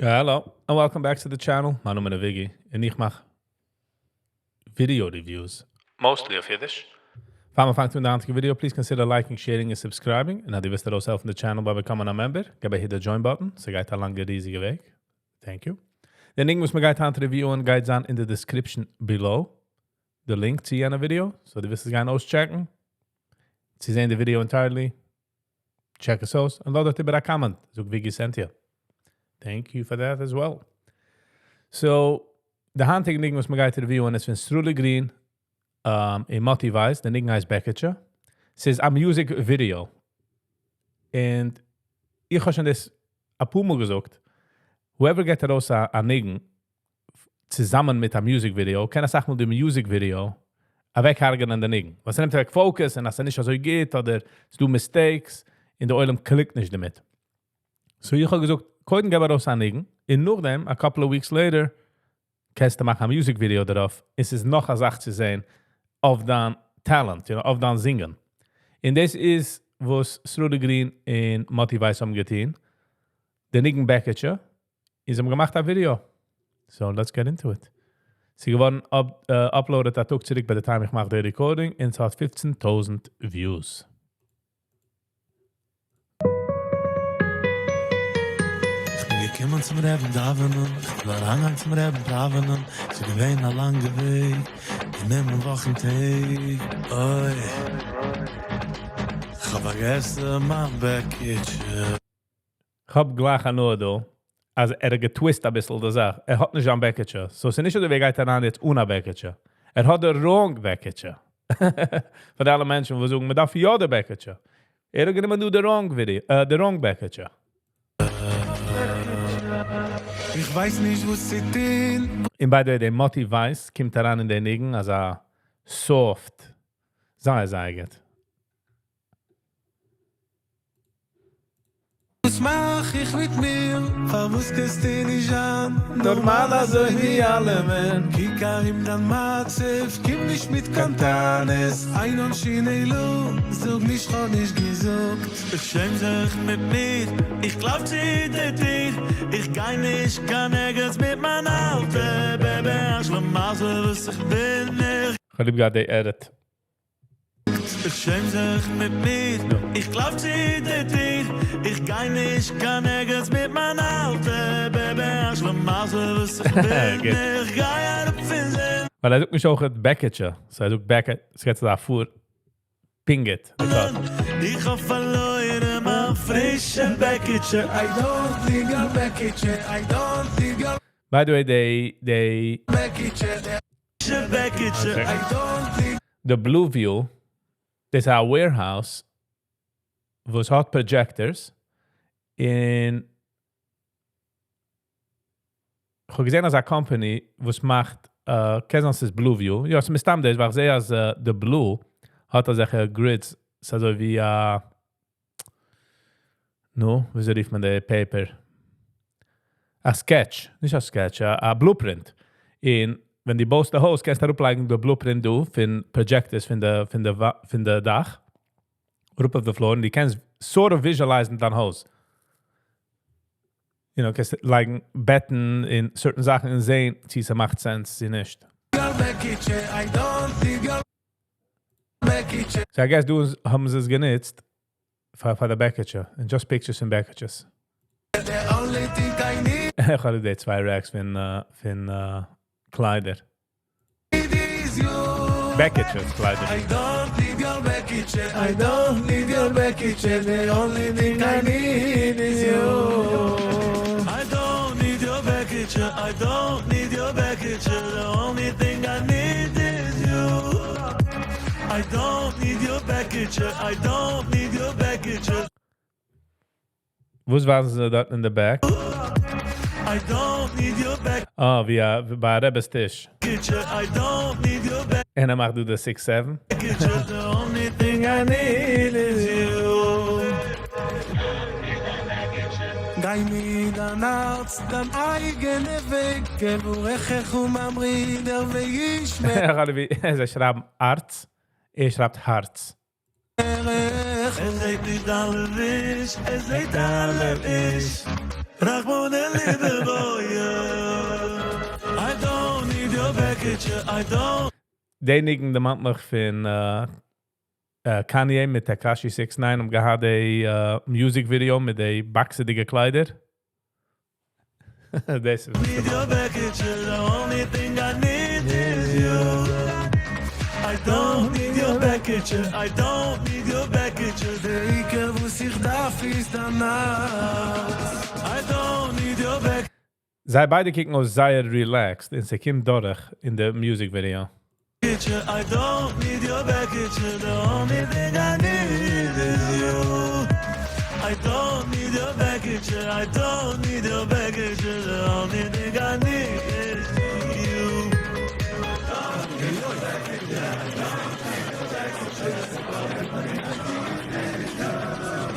Hello and welcome back to the channel, מיין נאמען איז וויגי און איך מאך video reviews. Mostly אויף אידיש. פאר מען פאנגט אן די היינטיגע video, please consider liking, sharing און subscribing, און אז דו ווילסט ארויסהעלפן די channel by becoming a member, געב א hit די join button, ס'גייט א לאנגע ריזיגע וועג. Thank you. די ניגון וואס מ'גייט היינט review ען גייט זיין אין די description below, די link צו יענע video, so דו ווילסט עס גיין אויסטשעקן, צו זען די video entirely, check עס אויס און לאז דארט איבער א comment, זאג וויגי sent you. Thank you for that as well. So, די היינטיגע ניגון וואס מ'גייט review ען איז פון סרולי גרין און מאטי ווייס, די ניגון הייסט בעקיטשע. ס'איז א music video. און איך האב שוין דאס אפאר מאל געזאגט, whoever געבט ארויס א ניגון צוזאמען מיט א music video, קען אסאך מאל די music video אוועקהרג'נען די ניגון. ווייל ס'נעמט אוועק focus און אז ס'איז נישט אזוי גוט אדער ס'דא mistakes און די עולם click ט נישט דערמיט. So איך האב געזאגט, קודם געב ארויס א ניגון, און נאכדעם, א couple of weeks later, קענסטו מאכן א music video דערויף, און ס'איז נאך א זאך צו זען אויף דיין talent, you know, אויף דיין זינגען. און דאס איז וואס סרולי גרין און מאטי ווייס האבן געטון, די ניגון בעקיטשע, און זיי האבן געמאכט א video. So let's get into it. ס'איז געווארן uploaded א טאג צוריק ביי די time איך מאך די recording, און ס'האט פופצן טויזנט views. איך בין געקומען צום רעבן דאווענען, איך וויל אריינגיין צום רעבן פראווענען, ס'איז געווען א לאנגע וועג, גענומען וואכן טעג, אוי, כ'האב פארגעסן מיין בעקיטשע. כ'האב גלייך הנאה דא אז ער האט גע twist אביסל די זאך, ער האט נישט זיין בעקיטשע, so ס'איז נישט אזוי ווי ער גייט אריין יעצט אן א בעקיטשע, ער האט די wrong בעקיטשע. פאר די אלע מענטשן וואס זאגן מ'דארף יא די בעקיטשע, ער האט גענומען דא די wrong video, די wrong בעקיטשע. איך ווייס נישט וואס צו טון. און by the way די מאטי ווייס קומט אריין אין די ניגון אזא soft, זייער זייער גוט. וואס מאך איך מיט מיר? פארוואס קענסטו נישט זיין נארמאל אזוי ווי אלעמען? קוק ארום דיין מצב, קום נישט מיט קיין טענות, אין עונשין אלא, זאג נישט כ'האב נישט געזאגט. איך שעם זיך מיט מיר, איך קלאפ צו די טיר, איך גיי נישט קיין ערגעץ מיט מיין אלטע ב ב, א שלמזל וואס איך בין, איך. כ'האב ליב געהאט די edit. איך שעם זיך מיט מיר, איך קלאפ צו די טיר, איך גיי נישט קיין ערגעץ מיט מיין אלטע ב ב, א שלמזל וואס איך בין, איך גיי אראפ פון זין. ווייל ער זאגט נישט אויכעט בעקיטשע, so ער זאגט בעקע, ס'גייט צו א פאר פינגעט. איך האב פארלוירן מיין פרישע בעקיטשע, I don't need your בעקיטשע, I don't need your. By the way די די. בעקיטשע. די Blue View, דאס איז א warehouse וואס האט projectors, און כ'האב געזען אזא קאמפאני וואס מאכט, קען זיין ס'איז Blue View, יא ס'איז מסתם דאס, ווייל כ'זע אז די Blue האט אזעלכע grids, ס'איז אזוי ווי א, נו, וויאזוי רופט מען די paper? א sketch, נישט א sketch, א blueprint. און ווען דו בויסט די הויז קענסטו אראפלייגן די blueprint דא פון projectors פון די פון די פון די דאך אראפ אויף די floor און דו קענסט sort of visualize ן דיין הויז. You know, קענסט לייגן בעטן און certain זאכן און זעהן צו ס'מאכט sense צו נישט. So I guess דא האבן זיי עס גענוצט פאר פאר די בעקיטשע, און just pictures פון בעקיטשעס. איך האב ליב די צוויי racks פון פון קליידער. בעקיטשעס קליידער. וואס ווייזן זיי דארטן אין די back? אה, ווי א ביי א רעבעס טיש. און ער מאכט דא די six seven. גיי מיט דיין הארץ דיין אייגענע וועג, כברכך וממריא דער וישמע. איך האב ליב ווי זיי שרייבן ארץ, ער שרייבט הארץ. ער זעט נישט דיין לבוש, ער זעט דיין לבוש, רחמנא ליבא. די ניגון דערמאנט מיך פון Kanye מיט Tekashi 69 האבן געהאט די music video מיט די באקסעדיגע קליידער. דאס איז Need your בעקיטשע, the only thing I need is you. I don't need your בעקיטשע, I don't need your בעקיטשע. דער עיקר וואס איך דארף איז דיין הארץ. I don't need your בעקיטשע. זיי ביידע קוקן אויס זייער relaxed און ס'קומט דורך אין די music video. I don't need your בעקיטשע, the only thing I need is you. I don't need your בעקיטשע, I don't need your בעקיטשע, the only thing I need is you.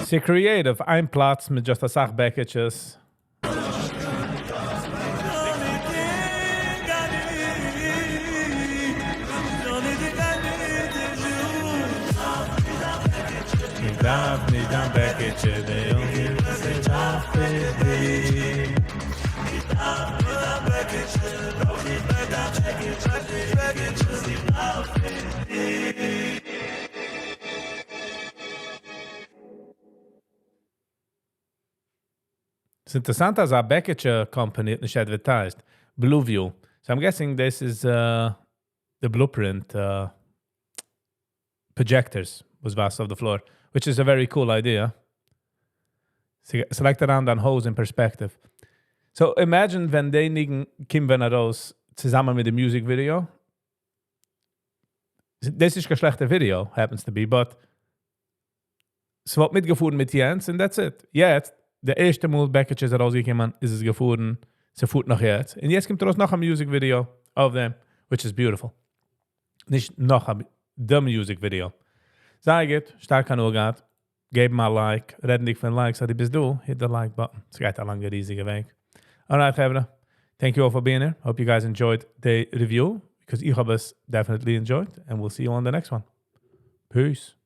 ס'איז creative, איין פלאץ מיט just אסאך בעקיטשעס. The only thing I need, the only thing I need is you. איך דארף נישט דיין בעקיטשע, the only thing איך דארף איז דיך. איך דארף דיין בעקיטשע, בעקיטשע, בעקיטשע, איך דארף דיך. ס'איז אינטערעסאנט אז א בעקיטשע company האט נישט advertised. Blueview. So I'm guessing this is the blueprint projectors וואס ווייזט אויף the floor, which is a very cool idea. ס'לייגט אריין דיין הויז in perspective. So imagine ווען די ניגון קומט ווען ארויס צוזאמען מיט די music video. דאס איז נישט קיין שלעכטע video, happens to be, but ס'וואלט מיטגעפארן מיט יענץ and that's it. יעצט, די ערשטע מאל בעקיטשעס איז ארויסגעקומען, איז עס געפארן, ס'פארט נאך יעצט. און יעצט קומט ארויס נאך א music video of them, which is beautiful. נישט נאך א, the music video. זייער גוט, שטארק הנאה געהאט. געב מיר א like, רעדנדיג פון likes, אז דו ביסט דא, hit the like button. ס'גייט א לאנגע ריזיגע וועג. Alright, חברה. Thank you all for being here. Hope you guys enjoyed the review, because איך האב עס definitely enjoyed, and we'll see you on the next one. Peace.